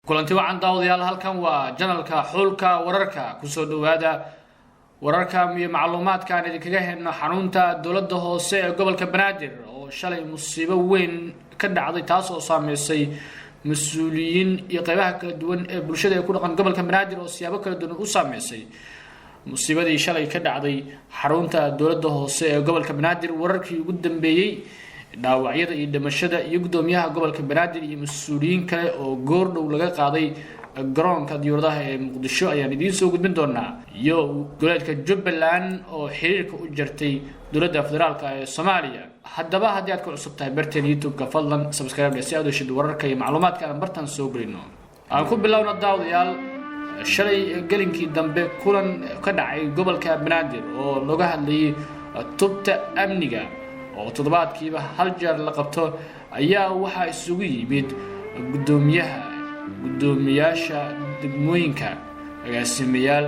Kulanti wacan, daawadayaal. Halkan waa channelka Xulka Wararka. Kusoo dhawaada wararka iyo macluumaadka aan idinkaga helno xarunta dowladda hoose ee gobolka Banaadir oo shalay musiibo weyn ka dhacday, taas oo saameysay mas-uuliyiin iyo qeybaha kala duwan ee bulshada ee ku dhaqan gobolka Banaadir, oo siyaabo kala duwan u saameysay musiibadii shalay ka dhacday xarunta dowladda hoose ee gobolka Banaadir. Wararkii ugu dambeeyey, dhaawacyada iyo dhimashada, iyo guddoomiyaha gobolka Banaadir iyo mas-uuliyiin kale oo goordhow laga qaaday garoonka diyaaradaha ee Muqdisho ayaan idiin soo gudbin doonaa, iyo goboleedka Jubbaland oo xiriirka u jartay dowladda federaalka ee Soomaaliya. Haddaba, haddii aad ku cusub tahay barteen YouTube-ka, fadlan subscribe si aad u heshid wararka iyo macluumaadka aan bartan soo gelino. Aan ku bilowna, daawadayaal. Shalay gelinkii dambe kulan ka dhacay gobolka Banaadir oo looga hadlayay tubta amniga, oo toddobaadkiiba hal jeer la qabto, ayaa waxaa isugu yimid guddoomiyaha, guddoomiyaasha degmooyinka, agaasimayaal,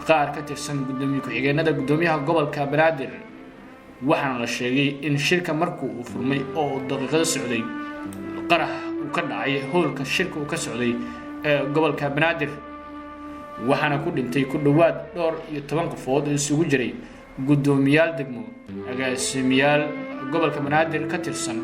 qaar ka tirsan guddoomiye ku-xigeenada guddoomiyaha gobolka Banaadir. Waxaana la sheegay in shirka markuu uu furmay oo daqiiqado socday, qarax uu ka dhacay howlka shirka uu ka socday ee gobolka Banaadir, waxaana ku dhintay ku dhowaad dhowr iyo toban qofood oo isugu jiray guddoomiyaal degmo, agaasimayaal gobolka Banaadir ka tirsan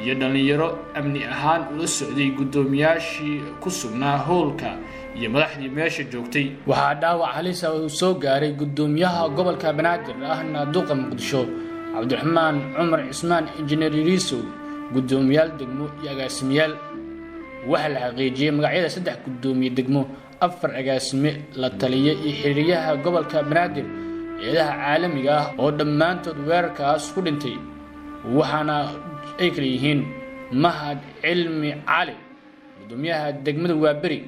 iyo dhallinyaro amni ahaan ula socday guddoomiyaashii ku sugnaa howlka iyo madaxdii meesha joogtay. Waxaa dhaawac halisa uu soo gaaray guddoomiyaha gobolka Banaadir ahna duqa Muqdisho, Cabdiraxmaan Cumar Cismaan Injineer Yariisow, guddoomiyaal degmo iyo agaasimayaal. Waxaa la xaqiijiyey magacyada saddex guddoomiye degmo, afar agaasime, la taliya iyo xiriiryaha gobolka Banaadir, ciidaha caalamiga ah, oo dhammaantood weerarkaas ku dhintay. Waxaana ay kala yihiin Mahad Cilmi Cali, gudoomiyaha degmada Waaberi.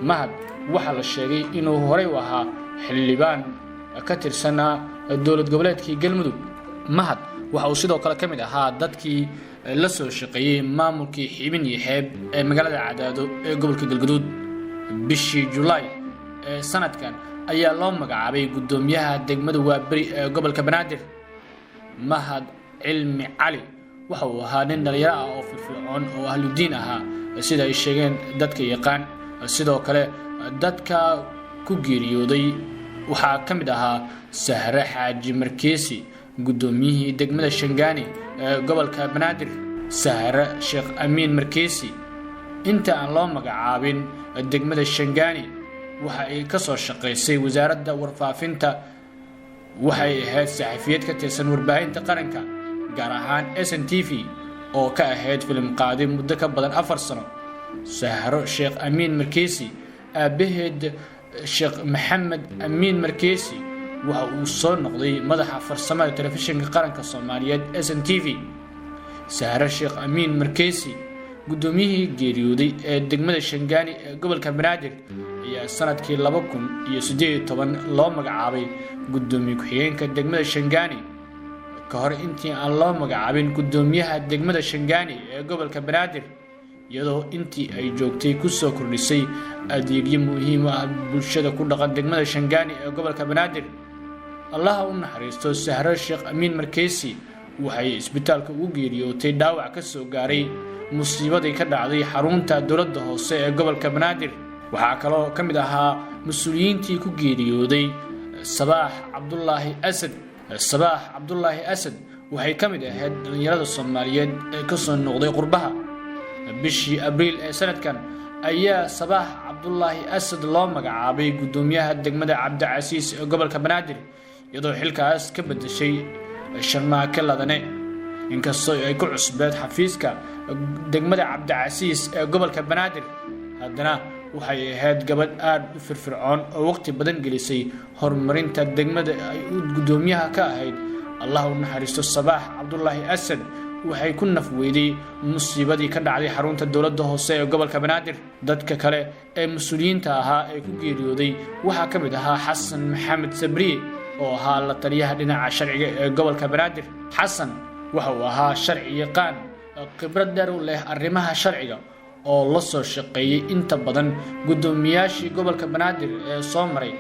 Mahad waxaa la sheegay inuu horey u ahaa xildhibaan ka tirsanaa dowlad goboleedkii Galmudug. Mahad waxa uu sidoo kale ka mid ahaa dadkii la soo shaqeeyey maamulkii Xibin iyo Xeeb ee magaalada Cadaado ee gobolka Galgaduud. Bishii Julaay ee sanadkan ayaa loo magacaabay guddoomiyaha degmada Waaberi ee gobolka Banaadir. Mahad Cilmi Cali waxa uu ahaa nin dhalinyaro ah oo firfircoon oo ahludiin ahaa, sida ay sheegeen dadka yaqaan. Sidoo kale dadka ku geeriyooday waxaa ka mid ahaa Sahre Xaaji Markeesi, guddoomiyihii degmada Shangaani ee gobolka Banaadir. Sahre Sheekh Amiin Markeesi inta aan loo magacaabin degmada Shangaani waxa ay ka soo shaqaysay wasaaradda warfaafinta. Waxay ahayd saxafiyad ka tirsan warbaahinta qaranka, gaar ahaan SNTV, oo ka ahayd filim qaadi muddo ka badan 4 sano. Sahro Sheekh Amiin Markeesi aabbaheed, Sheekh Maxamed Amiin Markeesi, waxa uu soo noqday madaxa farsamada telefishinka qaranka Soomaaliyeed, SNTV. Sahre Sheekh Amiin Markeesi, guddoomiyihii geeriyooday ee degmada Shangaani ee gobolka Banaadir, ayaa sanadkii 2018 loo magacaabay guddoomiye ku-xigeenka degmada Shangaani, ka hor intii aan loo magacaabin guddoomiyaha degmada Shangaani ee gobolka Banaadir, iyadoo intii ay joogtay kusoo kordhisay adeegyo muhiim ah bulshada ku dhaqan degmada Shangaani ee gobolka Banaadir. Allaha u naxariisto Sahro Sheekh Amiin Markeysi. Waxay isbitaalka ugu geeriyootay dhaawac ka soo gaaray musiibadii ka dhacday xarunta dowladda hoose ee gobolka Banaadir. Waxaa kaloo ka mid ahaa mas-uuliyiintii ku geeriyooday Sabaax Cabdulaahi Asad. Sabaax Cabdulaahi Asad waxay ka mid ahayd dhallinyarada Soomaaliyeed ee kasoo noqday qurbaha. Bishii Abriil ee sanadkan ayaa Sabaax Cabdulaahi Asad loo magacaabay guddoomiyaha degmada Cabdicasiis ee gobolka Banaadir, iyadoo xilkaas ka bedeshay Sharmaake Ladane. Inkastoo ay ku cusbeed xafiiska degmada Cabdicasiis ee gobolka Banaadir, haddana waxay ahayd gabadh aada u firfircoon oo waqti badan gelisay horumarinta degmada ay guddoomiyaha ka ahayd. Allah u naxariisto Sabaax Cabdulaahi Asad. Waxay ku nafweyday musiibadii ka dhacday xarunta dowladda hoose ee gobolka Banaadir. Dadka kale ee mas-uuliyiinta ahaa ee ku geeriyooday waxaa ka mid ahaa Xasan Maxamed Sabriye, oo ahaa la taliyaha dhinaca sharciga ee gobolka Banaadir. Xasan waxa uu ahaa sharci yaqaan khibrad dheer u leh arrimaha sharciga, oo la soo shaqeeyey inta badan guddoomiyaashii gobolka Banaadir ee soo maray.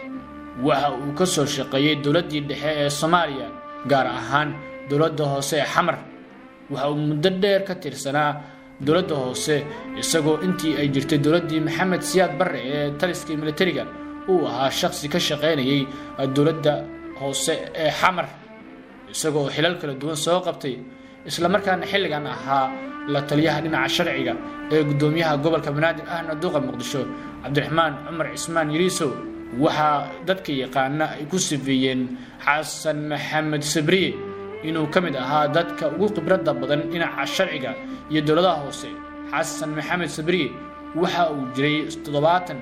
Waxa uu ka soo shaqeeyey dowladdii dhexe ee Soomaaliya, gaar ahaan dowladda hoose ee Xamar. Waxa uu muddo dheer ka tirsanaa dowladda hoose, isagoo intii ay jirtay dowladdii Maxamed Siyaad Barre ee taliskii militariga uu ahaa shakhsi ka shaqaynayay dowladda hoose ee Xamar, isagoo xilal kala duwan soo qabtay, islamarkaana xilligan ahaa la taliyaha dhinaca sharciga ee guddoomiyaha gobolka Banaadir ahna duqa Muqdisho Cabdiraxmaan Cumar Cismaan Yariisow. Waxaa dadka yaqaana ay ku sifeeyeen Xasan Maxamed Sabriye inuu ka mid ahaa dadka ugu khibradda badan dhinaca sharciga iyo dowladaha hoose. Xasan Maxamed Sabriye waxa uu jiray 70.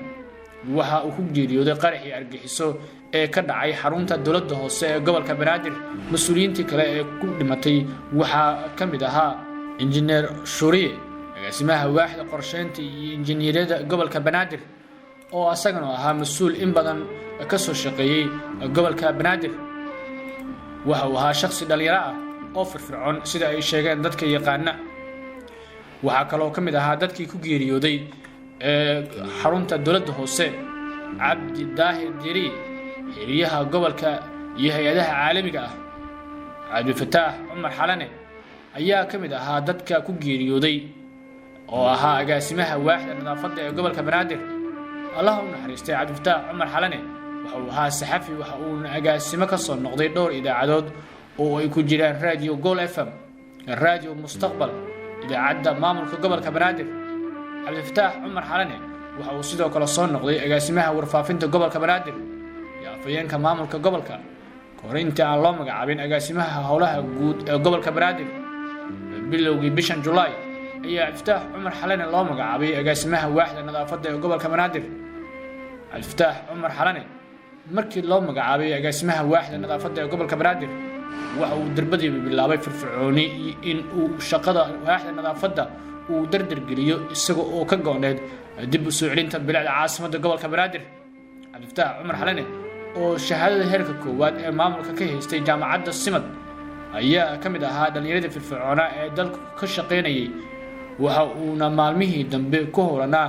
Waxa uu ku geeriyooday qaraxii argixiso ee ka dhacay xarunta dowladda hoose ee gobolka Banaadir. Mas-uuliyiintii kale ee ku dhimatay waxaa ka mid ahaa Injineer Shuuriye, agaasimaha waaxda qorsheynta iyo injineeriyada gobolka Banaadir, oo asagana ahaa mas-uul in badan ka soo shaqeeyey gobolka Banaadir. Waxa uu ahaa shakhsi dhallinyaro ah oo firfircoon, sida ay sheegeen dadka yaqaana. Waxaa kaloo ka mid ahaa dadkii ku geeriyooday ee xarunta dowladda hoose Cabdi Daahir Diiri, xiriyaha gobolka iyo hay-adaha caalamiga ah. Cabdifataax Cumar Xalane ayaa ka mid ahaa dadka ku geeriyooday, oo ahaa agaasimaha waaxda nadaafadda ee gobolka Banaadir. Allah u naxariistay Cabdifataax Cumar Xalane waxa uu ahaa saxafi, waxa uuna agaasimo ka soo noqday dhowr idaacadood oo ay ku jiraan Raadiyo Gol FM, Raadiyo Mustaqbal, idaacadda maamulka gobolka Banaadir. Cabdifataax Cumar Xalane waxa uu sidoo kale soo noqday agaasimaha warfaafinta gobolka Banaadir iyo afhayeenka maamulka gobolka kahor intii aan loo magacaabin agaasimaha howlaha guud ee gobolka Banaadir. Bilowgii bishan Julaay ayaa Cabdifataax Cumar Xalane loo magacaabay agaasimaha waaxda nadaafadda ee gobolka Banaadir. Cabdifataax Cumar Xalane markii loo magacaabay agaasimaha waaxda nadaafadda ee gobolka Banaadir, waxa uu darbadiiba bilaabay firfircooni in uu shaqada waaxda nadaafadda uu dardargeliyo, isaga oo ka go-need dib u soo celinta bilicda caasimadda gobolka Banaadir. Cabdifataax Cumar Xalane oo shahaadada heerka koowaad ee maamulka ka haystay jaamacadda Simad ayaa ka mid ahaa dhallinyaradii firfircoonaa ee dalku ka shaqaynayay, waxa uuna maalmihii dambe ku howlanaa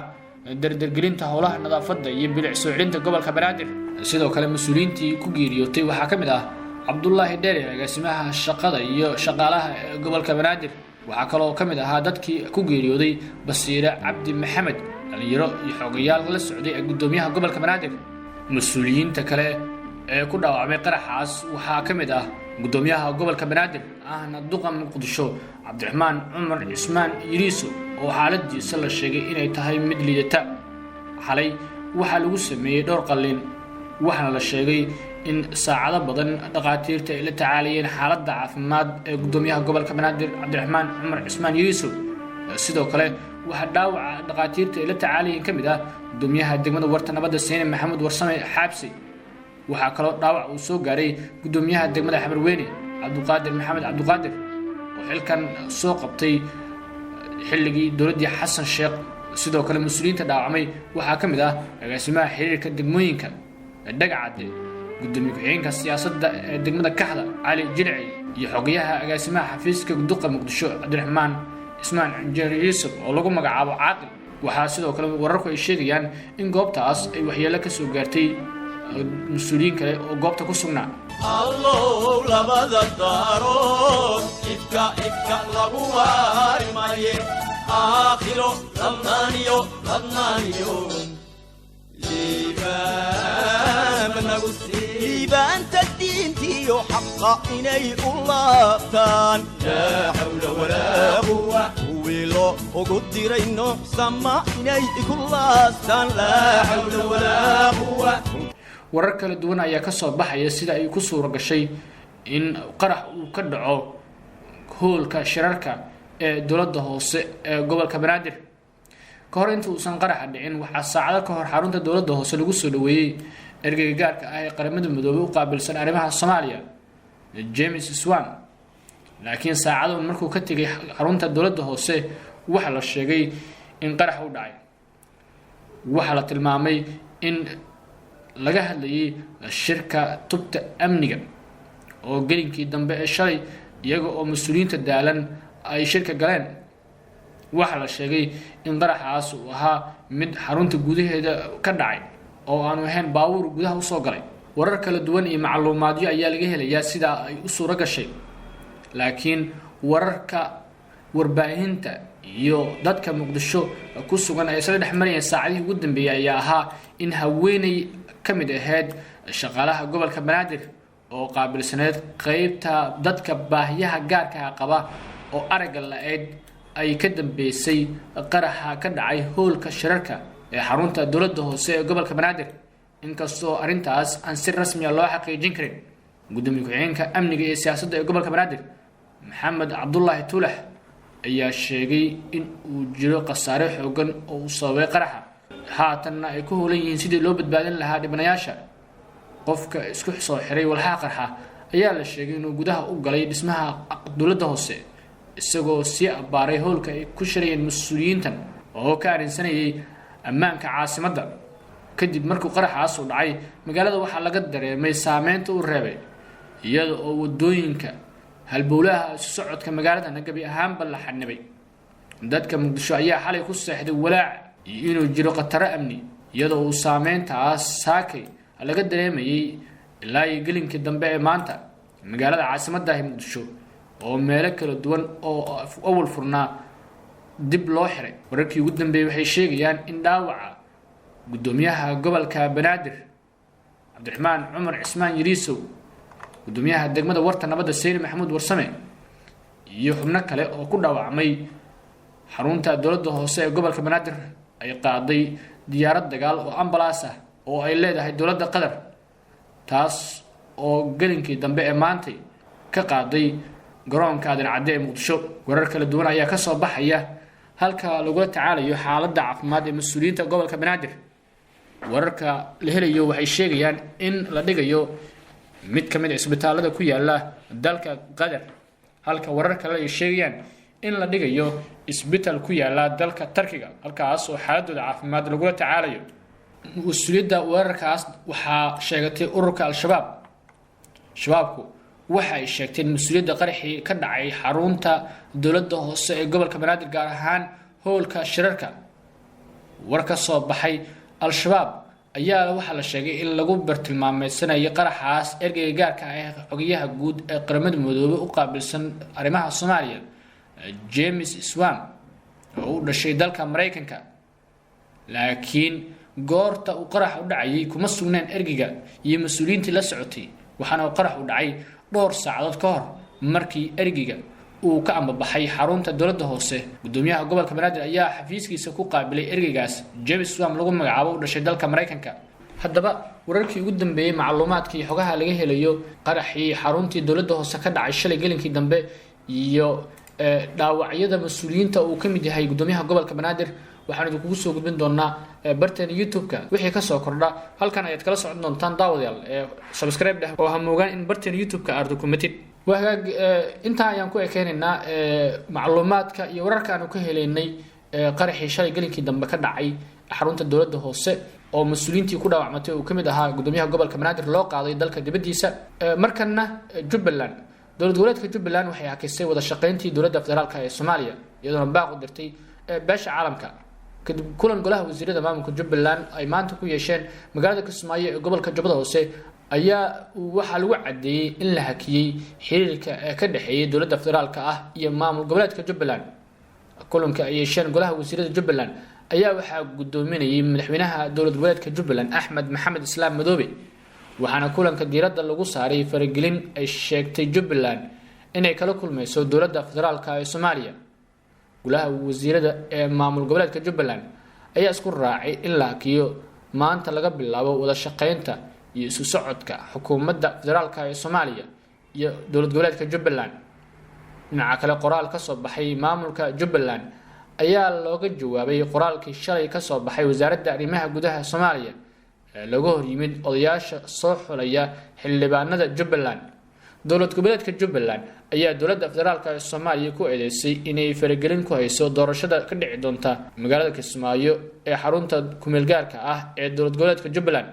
dardargelinta howlaha nadaafadda iyo bilic soo celinta gobolka Banaadir. Sidoo kale mas-uuliyiintii ku geeriyootay waxaa ka mid ah Cabdulaahi Dheere, agaasimaha shaqada iyo shaqaalaha ee gobolka Banaadir. Waxaa kaloo ka mid ahaa dadkii ku geeriyooday Basiire Cabdi Maxamed, dhallinyaro iyo xogayaal la socday ee guddoomiyaha gobolka Banaadir. Mas-uuliyiinta kale ee ku dhaawacmay qaraxaas waxaa ka mid ah guddoomiyaha gobolka Banaadir ahna duqa Muqdisho Cabdiraxmaan Cumar Cismaan Yiriiso, oo xaaladiisa la sheegay inay tahay mid liidata. Xalay waxaa lagu sameeyey dhowr qalliin, waxaana la sheegay in saacado badan dhakhaatiirta ay la tacaalayeen xaaladda caafimaad ee guddoomiyaha gobolka Banaadir Cabdiraxmaan Cumar Cismaan Yiriiso. Sidoo kale waxaa dhaawaca dhakhaatiirta ay la tacaalayeen ka mid ah guddoomiyaha degmada Warta Nabadda Siine Maxamuud Warsame Xaabsi. Waxaa kaloo dhaawac uu soo gaaray guddoomiyaha degmada Xamarweyne Cabduqaadir Maxamed Cabduqaadir, oo xilkan soo qabtay xilligii dowladdii Xasan Sheekh. Sidoo kale mas-uuliyiinta dhaawacmay waxaa ka mid ah agaasimaha xiriirka degmooyinka Dhagacadde, gudoomiye ku-xigeenka siyaasadda ee degmada Kaxda Cali Jilci, iyo xogayaha agaasimaha xafiiska duqa Muqdisho Cabdiraxmaan Cismaan Injineer Yuusuf oo lagu magacaabo Caaqil. Waxaa sidoo kale wararku ay sheegayaan in goobtaas ay waxyeelo ka soo gaartay mas-uuliyiin kale oo goobta ku sugnaa. Allow labada daarood ifka ifka lagu waari maaye, aakhiro ladnaaniyo ladnaaniyo liibaan nagu sii liibaanta diintiyo xaqa inay u laabtaan. Laa xawla walaa quwa kuwii loo ugu diray nuuxsama inay iku laastaan. Laa xawla walaa quwa. Warar kala duwan ayaa ka soo baxaya sida ay ku suura gashay in qarax uu ka dhaco hoolka shirarka ee dowladda hoose ee gobolka Banaadir. Ka hor inta uusan qaraxa dhicin, waxaa saacado ka hor xarunta dowladda hoose lagu soo dhaweeyey ergeyga gaarka ah ee Qaramada Midoobey u qaabilsan arrimaha Soomaaliya, James Swan. Laakiin saacado markuu ka tegay xarunta dowladda hoose, waxaa la sheegay in qarax u dhacay. Waxaa la tilmaamay in laga hadlayay shirka tubta amniga oo gelinkii dambe ee shalay, iyaga oo mas-uuliyiinta daalan ay shirka galeen. Waxaa la sheegay in qaraxaas uu ahaa mid xarunta gudaheeda ka dhacay oo aanu ahayn baabuur gudaha usoo galay. Warar kala duwan iyo macluumaadyo ayaa laga helayaa sidaa ay u suuro gashay, laakiin wararka warbaahinta Iyo dadka Muqdisho ku sugan ay isla dhex marayeen saacadihii ugu dambeeyey ayaa ahaa in haweeney ka mid ahayd shaqaalaha gobolka Banaadir oo qaabilsaneyd qeybta dadka baahiyaha gaarka qaba oo aragga la-eyd ay ka dambeysay qaraxa ka dhacay hoolka shirarka ee xarunta dowladda hoose ee gobolka Banaadir, inkastoo arrintaas aan si rasmiya loo xaqiijin karin. Gudoomiye ku-xigeenka amniga iyo siyaasadda ee gobolka Banaadir, Maxamed Cabdulaahi Tuulax, ayaa sheegay in uu jiro khasaare xoogan oo uu sababay qaraxa, haatanna ay ku howlan yihiin sidii loo badbaadin lahaa dhibanayaasha. Qofka isku soo xiray walxaha qarxa ayaa la sheegay inuu gudaha u galay dhismaha dowladda hoose, isagoo sii abbaaray howlka ay ku shirayeen mas-uuliyiintan oo ka arrinsanayay ammaanka caasimadda. Kadib markuu qaraxaas u dhacay, magaalada waxaa laga dareemay saameynta uu reebay, iyada oo wadooyinka halbowlaha isu socodka magaaladana gebi ahaanba la xanibay. Dadka Muqdisho ayaa xalay ku seexday walaac iyo inuu jiro khataro amni, iyadoo uu saameyntaas saakay laga dareemayay ilaa iyo gelinkii dambe ee maanta magaalada caasimaddahi Muqdisho, oo meelo kala duwan oo awal furnaa dib loo xiray. Wararkii ugu dambeeyey waxay sheegayaan in dhaawaca gudoomiyaha gobolka Banaadir Cabdiraxmaan Cumar Cismaan Yariisow, gudoomiyaha degmada Warta Nabadda Seyni Maxamuud Warsame iyo xubno kale oo ku dhaawacmay xarunta dowladda hoose ee gobolka Banaadir ay qaaday diyaarad dagaal oo ambalaas ah oo ay leedahay dowladda Qatar, taas oo gelinkii dambe ee maantay ka qaaday garoonka Aadan Cadde ee Muqdisho. Warar kala duwan ayaa kasoo baxaya halka lagula tacaalayo xaaladda caafimaad ee mas-uuliyiinta gobolka Banaadir. Wararka la helayo waxay sheegayaan in la dhigayo mid ka mid a isbitaalada ku yaala dalka Qatar, halka warar kale ay sheegayaan in la dhigayo isbitaal ku yaala dalka Tarkiga, halkaas oo xaaladooda caafimaad lagula tacaalayo. Mas-uuliyadda weerarkaas waxaa sheegatay ururka Al-Shabaab. Shabaabku waxa ay sheegteen mas-uuliyadda qaraxii ka dhacay xarunta dowladda hoose ee gobolka Banaadir, gaar ahaan howlka shirarka. War ka soo baxay Al-Shabaab ayaa waxaa la sheegay in lagu bartilmaameydsanayay qaraxaas ergeyga gaarka ah ee xogayaha guud ee Qaramada Midoobey u qaabilsan arrimaha Soomaaliya, James Swan, oo u dhashay dalka Maraykanka, laakiin goorta uu qarax u dhacayay kuma sugneen ergeyga iyo mas-uuliyiintii la socotay, waxaana uu qarax u dhacay dhowr saacadood ka hor markii ergeyga uu ka ambabaxay xarunta dowladda hoose. Gudoomiyaha gobolka Banaadir ayaa xafiiskiisa ku qaabilay ergeygaas James Swam lagu magacaabo, u dhashay dalka Maraykanka. Haddaba wararkii ugu dambeeyey, macluumaadkii xogaha laga helayo qaraxii xaruntii dowladda hoose ka dhacay shalay gelinkii dambe iyo dhaawacyada mas-uuliyiinta uu ka mid yahay gudoomiyaha gobolka Banaadir, waxaan idinkugu soo gudbin doonaa barteena YouTube-ka. Wixii kasoo kordha halkan ayaad kala socon doontaan. Daawadayaal, subscribe dheh oo ha moogaan in barteena YouTube-ka aad rukumatid. Waa hagaag, intaa ayaan ku ekeynaynaa macluumaadka iyo wararka aanu ka helaynay qaraxii shalay gelinkii dambe ka dhacay xarunta dowladda hoose, oo mas-uuliyiintii ku dhaawacmatay uu ka mid ahaa gudoomiyaha gobolka Banaadir loo qaaday dalka dibaddiisa. Markanna Jubbaland. Dowlad goboleedka Jubbaland waxay hakisay wada shaqeyntii dowladda federaalka ee Soomaaliya, iyadoona baaq u dirtay beesha caalamka, kadib kulan golaha wasiirada maamulka Jubbaland ay maanta ku yeesheen magaalada Kismaayo ee gobolka Jubbada Hoose ayaa waxaa lagu caddeeyey in la hakiyey xiriirka ee ka dhexeeyay dowladda federaalka ah iyo maamul goboleedka Jubbaland. Kulanka ay yeesheen golaha wasiirada Jubbaland ayaa waxaa gudoominayay madaxweynaha dowlad goboleedka Jubbaland, Axmed Maxamed Islaam Madoobe, waxaana kulanka diiradda lagu saaray faragelin ay sheegtay Jubbaland inay kala kulmayso dowladda federaalka ee Soomaaliya. Golaha wasiirada ee maamul goboleedka Jubbaland ayaa isku raacay in la hakiyo maanta laga bilaabo wada shaqeynta iyo isu socodka xukuumadda federaalka ee Soomaaliya iyo dowlad goboleedka Jubbaland. Dhinaca kale, qoraal kasoo baxay maamulka Jubbaland ayaa looga jawaabay qoraalkii shalay kasoo baxay wasaaradda arrimaha gudaha Soomaaliya ee looga horyimid odayaasha soo xulaya xildhibaanada Jubbaland. Dowlad goboleedka Jubbaland ayaa dowladda federaalka ee Soomaaliya ku eedeysay inay faragelin ku hayso doorashada ka dhici doonta magaalada Kismaayo ee xarunta kumeelgaarka ah ee dowlad goboleedka Jubbaland,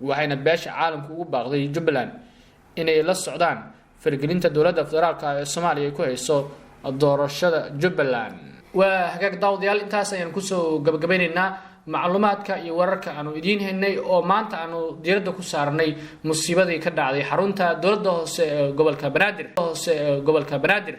waxayna beesha caalamka ugu baaqday Jubbaland inay la socdaan faragelinta dowladda federaalka ee Soomaaliya ay ku hayso doorashada Jubbaland. Waa hagaag daawadayaal, intaas ayaan kusoo gabagabeyneynaa macluumaadka iyo wararka aanu idiin haynay oo maanta aanu diiradda ku saarnay musiibadii ka dhacday xarunta dowladda hoose ee gobolka Banaadir.